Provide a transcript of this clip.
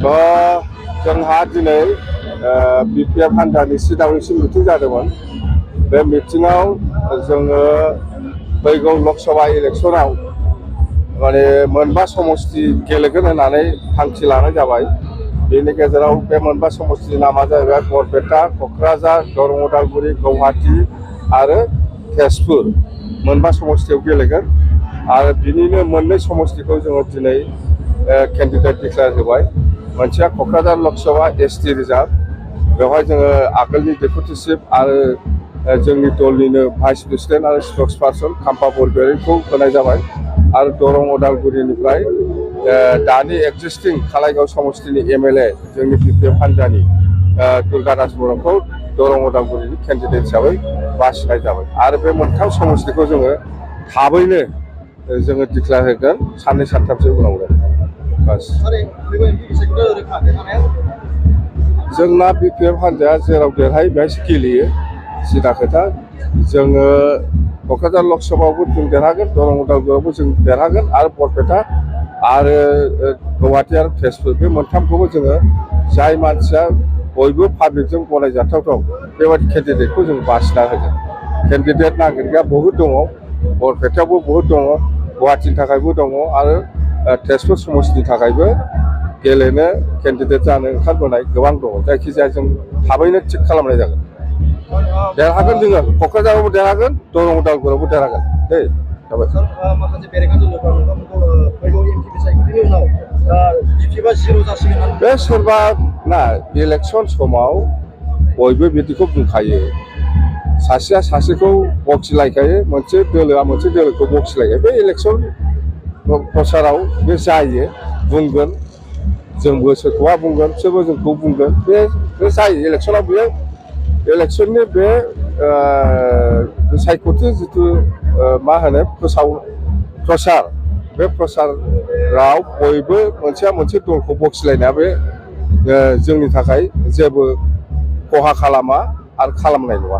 जोंहा दिनै बिपिएफ हान्जानि सिदांसिम मिथिं जादोंमोन। बे मिथिङाव जोङो फैगौ लकसभा इलेक्सनाव माने मोनबा समस्ति गेलेगोन होननानै थांखि लानाय जाबाय। बेनि गेजेराव बे मोनबा समस्तिनि नामा जाहैबाय बरपेटा, क'क्राझार, दरं, उदालगुरि, गुवाहाटी आरो तेजपुर मोनबा समस्तियाव गेलेगोन। आरो बिनिनो मोननै समस्तिखौ जोङो दिनै केन्डिडेट डिक्लेयार होबाय। मोनसेया क'क्राझार लकसभा एसटि रिजार्भ, बेवहाय जोङो आगोलनि डेपुटि चिफ आरो जोंनि दलनिनो भाइस प्रेसिडेन्ट आरो स्पक्स पार्सन खाम्फा बरगयारिखौ होनाय जाबाय। आरो दरं उदालगुरिनिफ्राय दानि एक्जिस्टिं खालाइगाव समस्तिनि एमएलए जोंनि बिपिएफ हान्जानि दुर्गा दास बर'खौ दरं उदालगुरिनि केन्डिडेट हिसाबै बासिनाय जाबाय। आरो बे मोनथाम समस्तिखौ जोङो थाबैनो जोङो डिक्लेयार होगोन, साननै सानथामसो उनावनो। बास जोंना बिपिएफ हान्जाया जेराव देरहायो बेहायसो गेलेयो, सिदा खोथा। जोङो क'क्राझार लकसभायावबो जों देरहागोन, दरं उदालगुरियावबो जों देरहागोन आरो बरपेटा आरो गुवाहाटी आरो तेजपुर बे मोनथामखौबो जोङो जाय मानसिया बयबो पाब्लिकजों गनायजाथावथाव बेबायदि केन्डिडेटखौ जों बासिना होगोन। केन्डिडेट नागिरग्राया बहुद दङ, बरपेटायावबो बहुद दङ, गुवाहाटीनि थाखायबो दङ आरो तेजपुर समस्तिनि थाखायबो गेलेनो केन्डिडेट जानो ओंखारबोनाय गोबां दङ। जायखिजाया जों थाबैनो थिग खालामनाय जागोन। देरहागोन जोङो, क'क्राझारावबो देरहागोन, दरं उदालगुरियावबो देरहागोन दै। माखासे बेरेखा जोलुरफ्रा फैगौ एमपिपि सायख'थिनि उनाव बिपिएफआ जिर' जासिगोन। बे सोरबा ना इलेक्सन समाव बयबो बिदिखौ बुंखायो, सासेया सासेखौ बखिलायखायो, मोनसे दोलोआ मोनसे दोलोखौ बखिलायखायो। बे इलेक्सन प्रसाराव बे जायो, बुंगोन, जोंबो सोरखौबा बुंगोन, बिसोरबो जोंखौ बुंगोन, बे जायो इलेक्सनाव। बेयो इलेक्सननि बे सायख'थि जिथु मा होनो प्रसार, बे प्रसाराव बयबो मोनसेया मोनसे दलखौ बखिलायनाया बे जोंनि थाखाय जेबो खहा खालामा आरो खालामनाय नङा।